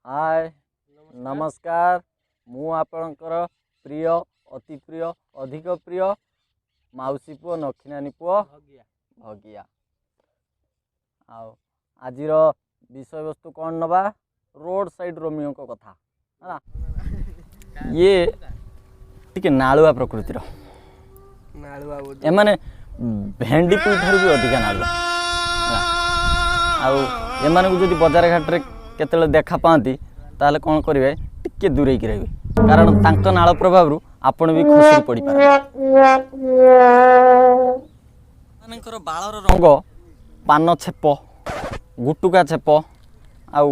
ହାଏ, ନମସ୍କାର। ମୁଁ ଆପଣଙ୍କର ପ୍ରିୟ, ଅତି ପ୍ରିୟ, ଅଧିକ ପ୍ରିୟ ମାଉସୀ ପୁଅ, ନଖିନାନୀ ପୁଅ ଭଗିଆ। ଆଉ ଆଜିର ବିଷୟବସ୍ତୁ କ'ଣ ନେବା? ରୋଡ଼ ସାଇଡ଼ ରୋମିଓଙ୍କ କଥା ହେଲା। ଇଏ ଟିକେ ନାଳୁଆ ପ୍ରକୃତିର, ଏମାନେ ଭେଣ୍ଡି ଠାରୁ ବି ଅଧିକା ନାଳୁଆ ହେଲା। ଆଉ ଏମାନଙ୍କୁ ଯଦି ବଜାର ଘାଟରେ କେତେବେଳେ ଦେଖା ପାଆନ୍ତି, ତାହେଲେ କ'ଣ କରିବେ? ଟିକେ ଦୂରେଇକି ରହିବେ, କାରଣ ତାଙ୍କ ନାଳ ପ୍ରଭାବରୁ ଆପଣ ବି ଖସୁରି ପଡ଼ିପାରନ୍ତି। ଏମାନଙ୍କର ବାଳର ରଙ୍ଗ ପାନ ଛେପ, ଗୁଟୁକା ଛେପ ଆଉ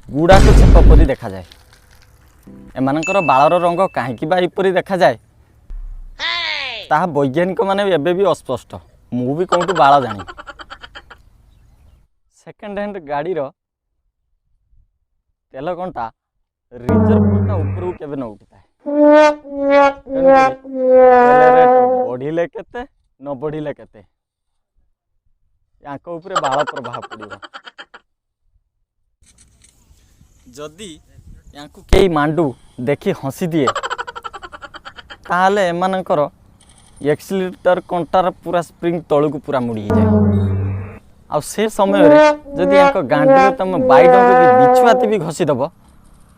ଗୁଡ଼ାକୁ ଛେପ ପରି ଦେଖାଯାଏ। ଏମାନଙ୍କର ବାଳର ରଙ୍ଗ କାହିଁକି ବା ଏପରି ଦେଖାଯାଏ, ତାହା ବୈଜ୍ଞାନିକମାନେ ଏବେ ବି ଅସ୍ପଷ୍ଟ। ମୁଁ ବି କେଉଁଠୁ ବାଳ ଜାଣି? ସେକେଣ୍ଡ ହ୍ୟାଣ୍ଡ ଗାଡ଼ିର ତେଲ କଣ୍ଟା ରିଜର୍ଭ କଣ୍ଟା ଉପରକୁ କେବେ ନ ଉଠିଥାଏ। ତେଣୁକରି ତେଲ ରେଟ୍ ବଢ଼ିଲେ କେତେ, ନ ବଢ଼ିଲେ କେତେ, ୟାଙ୍କ ଉପରେ ବାଳ ପ୍ରଭାବ ପଡ଼ିବ। ଯଦି ୟାଙ୍କୁ କେହି ମାଣ୍ଡୁ ଦେଖି ହସି ଦିଏ, ତାହେଲେ ଏମାନଙ୍କର ଏକ୍ସିଲେଟର କଣ୍ଟାର ପୁରା ସ୍ପ୍ରିଙ୍ଗ ତଳକୁ ପୁରା ମୁଡ଼ି ହେଇଯାଏ। ଆଉ ସେ ସମୟରେ ଯଦି ୟାଙ୍କ ଗାଣ୍ଡିରେ ତମେ ବାଇଡଙ୍କି ବିଛୁଆତି ବି ଘଷିଦେବ,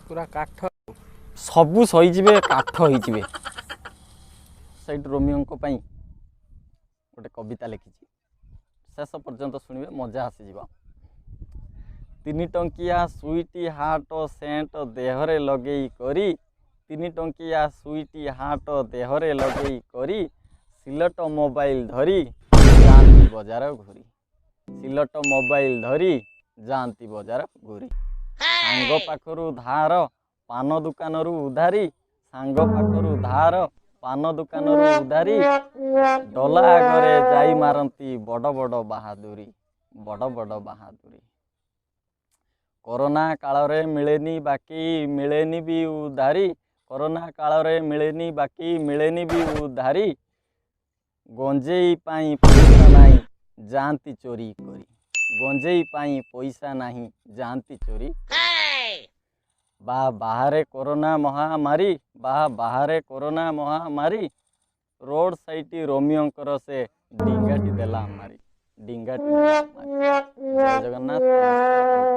ପୁରା କାଠ ସବୁ ସହିଯିବେ, କାଠ ହେଇଯିବେ। ସେଇଠୁ ରୋମିଓଙ୍କ ପାଇଁ ଗୋଟେ କବିତା ଲେଖିଛି, ଶେଷ ପର୍ଯ୍ୟନ୍ତ ଶୁଣିବେ, ମଜା ଆସିଯିବ। 3 ଟଙ୍କିଆ ସୁଇଟି ହାଟ ସେଣ୍ଟ ଦେହରେ ଲଗେଇ କରି, 3 ଟଙ୍କିଆ ସୁଇଟି ହାଟ ଦେହରେ ଲଗେଇ କରି, ସିଲଟ ମୋବାଇଲ ଧରି ଯାଆନ୍ତି ବଜାର ଘୁରି, ସିଲଟ ମୋବାଇଲ ଧରି ଯାଆନ୍ତି ବଜାର ଘୁରି। ସାଙ୍ଗ ପାଖରୁ ଧାର, ପାନ ଦୋକାନରୁ ଉଧାରି, ସାଙ୍ଗ ପାଖରୁ ଧାର, ପାନ ଦୋକାନରୁ ଉଧାରି, ଡଲା ଆଗରେ ଯାଇ ମାରନ୍ତି ବଡ଼ ବଡ଼ ବାହାଦୁରୀ, ବଡ଼ ବଡ଼ ବାହାଦୁରୀ। କରୋନା କାଳରେ ମିଳେନି ବାକି, ମିଳେନି ବି ଉଧାରି, କରୋନା କାଳରେ ମିଳେନି ବାକି, ମିଳେନି ବି ଉଧାରି, ଗଞ୍ଜେଇ ପାଇଁ ପଇସା ନାହିଁ ଯାଆନ୍ତି ଚୋରି କରି, ଗଞ୍ଜେଇ ପାଇଁ ପଇସା ନାହିଁ ଯାଆନ୍ତି ଚୋରି। ବା ବାହାରେ କରୋନା ମହାମାରୀ, ବା ବାହାରେ କରୋନା ମହାମାରୀ, ରୋଡ଼ ସାଇଟ୍ ରୋମିଓଙ୍କର ସେ ଡିଙ୍ଗାଟି ଦେଲା ମାରି, ଡିଙ୍ଗାଟି ଦେଲା ମାରି। ଜୟ ଜଗନ୍ନାଥ, ନମସ୍କାର।